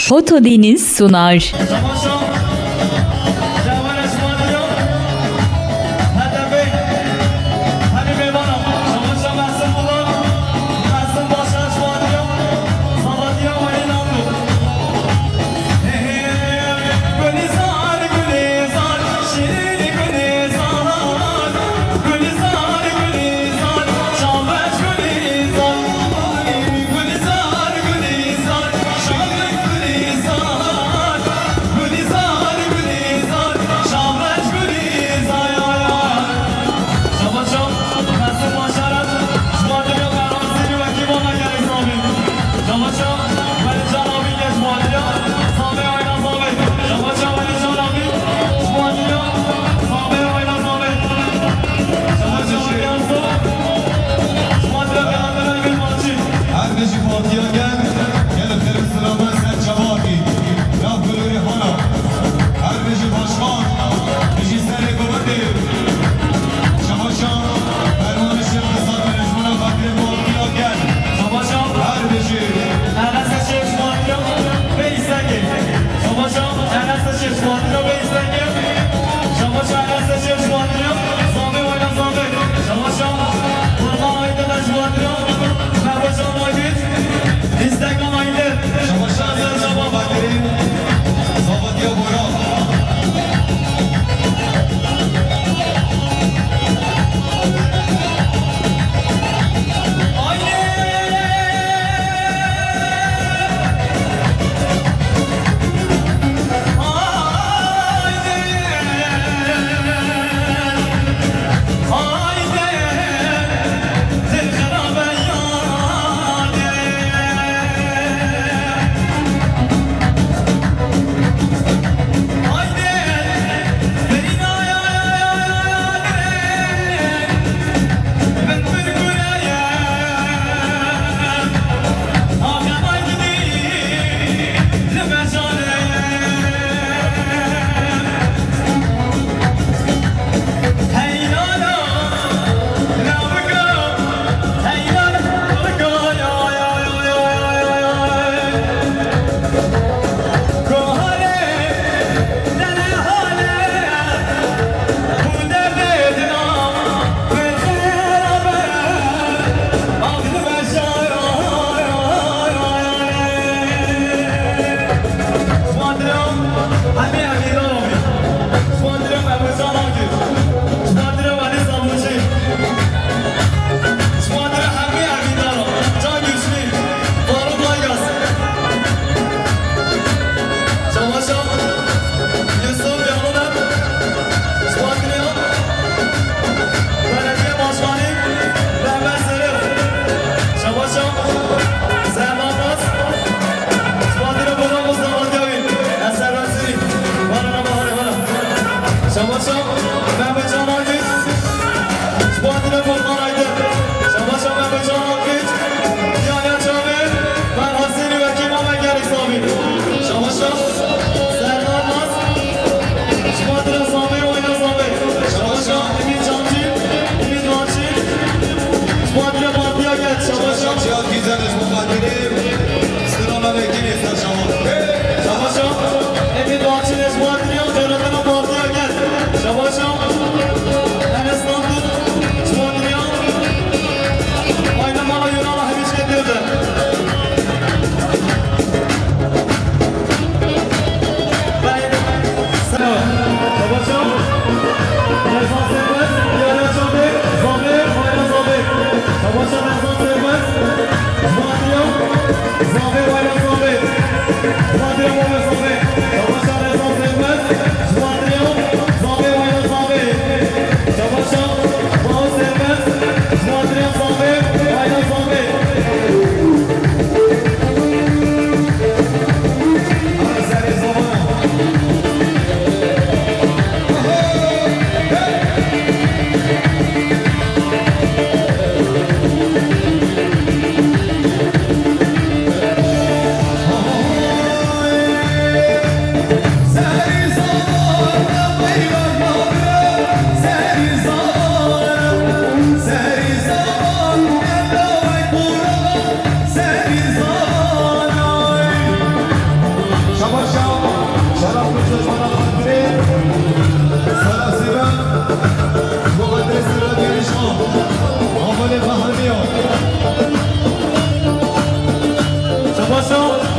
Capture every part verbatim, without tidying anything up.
Foto Deniz sunar.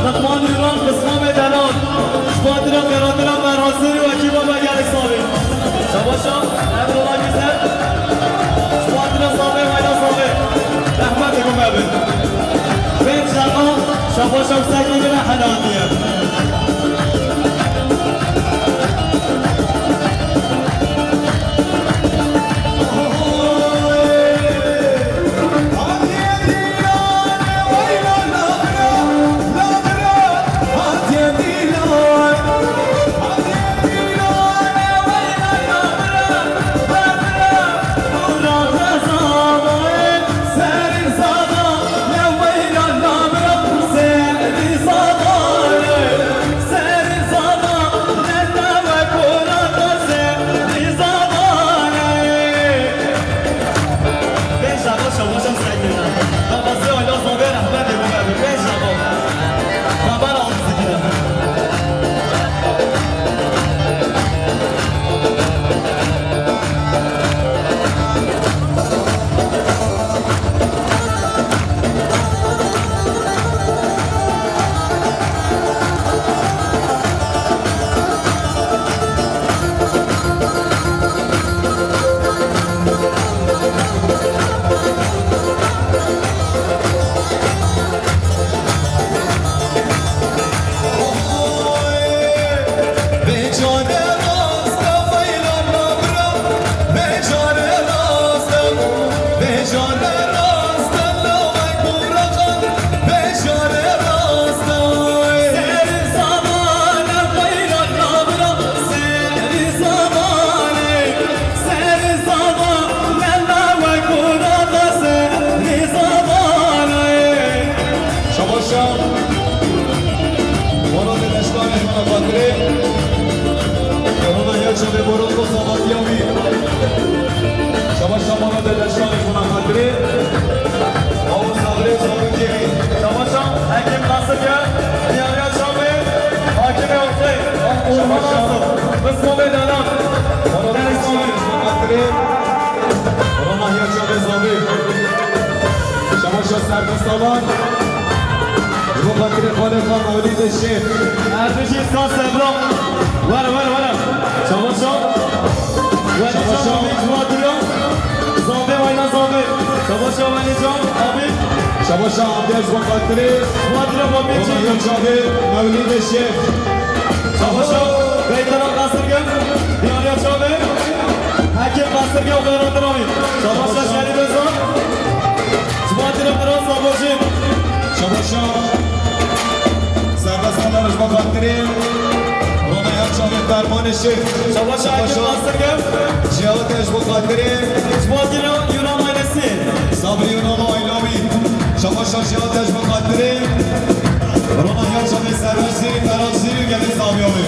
Osman Yunan, Qismamê Denan, ji bo hatira qêrandina Merhasirî û ekîba me gelek savê. Şabaşa, Emrullah Güzel, ji bo hatira savê, wayna savê. Rehmetê ku me bin. Pênc deqa, şabaşa bi sekê bine hela hatiye. Şabaşa. Moro de Deşkanê ji xwe xatirê. Rona ya çavê Moro ko sabatiya wî. Şabaşa Moro de Deşkanê ji xwe xatirê. Awo sabrê sabitê wî. Şabaşa Hekim Nasir ya. Diyariya çavê Hakimê Ortê. Orhan Nasir. Qismamê Denan. Moro de Deşkanê ji xwe xatirê. Rona ya çavê sabê. Şabaşa Serbest Alan. Ji bo xatirê xalê xwe Mewlîdê Şêx. Erdinçî Stan Sebra. Were, were, were. Şabaşa. Were, şabaşa. Şabaşa. Ji bo xatirê. Zambê, wayna zambê. Şabaşa Welican, Abî. Şabaşa Abdê ji bo xatirê. Ji bo xatirê Babî. Roma Çî. Yek çavê Mewlîdê Şêx. Şabaşa. Beytana Qasirgin. Diyariya çavê. Hekim Qasirgin û Xeyran Diramî. Şabaşa. Şabaşa. Şerîf Özal. Ji bo hatira Qira Sabojî. Şabaşa. Serbest Alan ji bo xatirê. Ronaya çavê Fermanê Şêx. Şabaşa Şabaşa. Hakim Nasirgir. Cihat ji bo xatirê. Ji bo hatira Yunan ailesi. Sabri Yunan ailawî. Şabaşa Cihat ji bo xatirê. Ronaya çavê Serbaş Zîrî, Ferhat Zîrî, gelê Sabiyawî.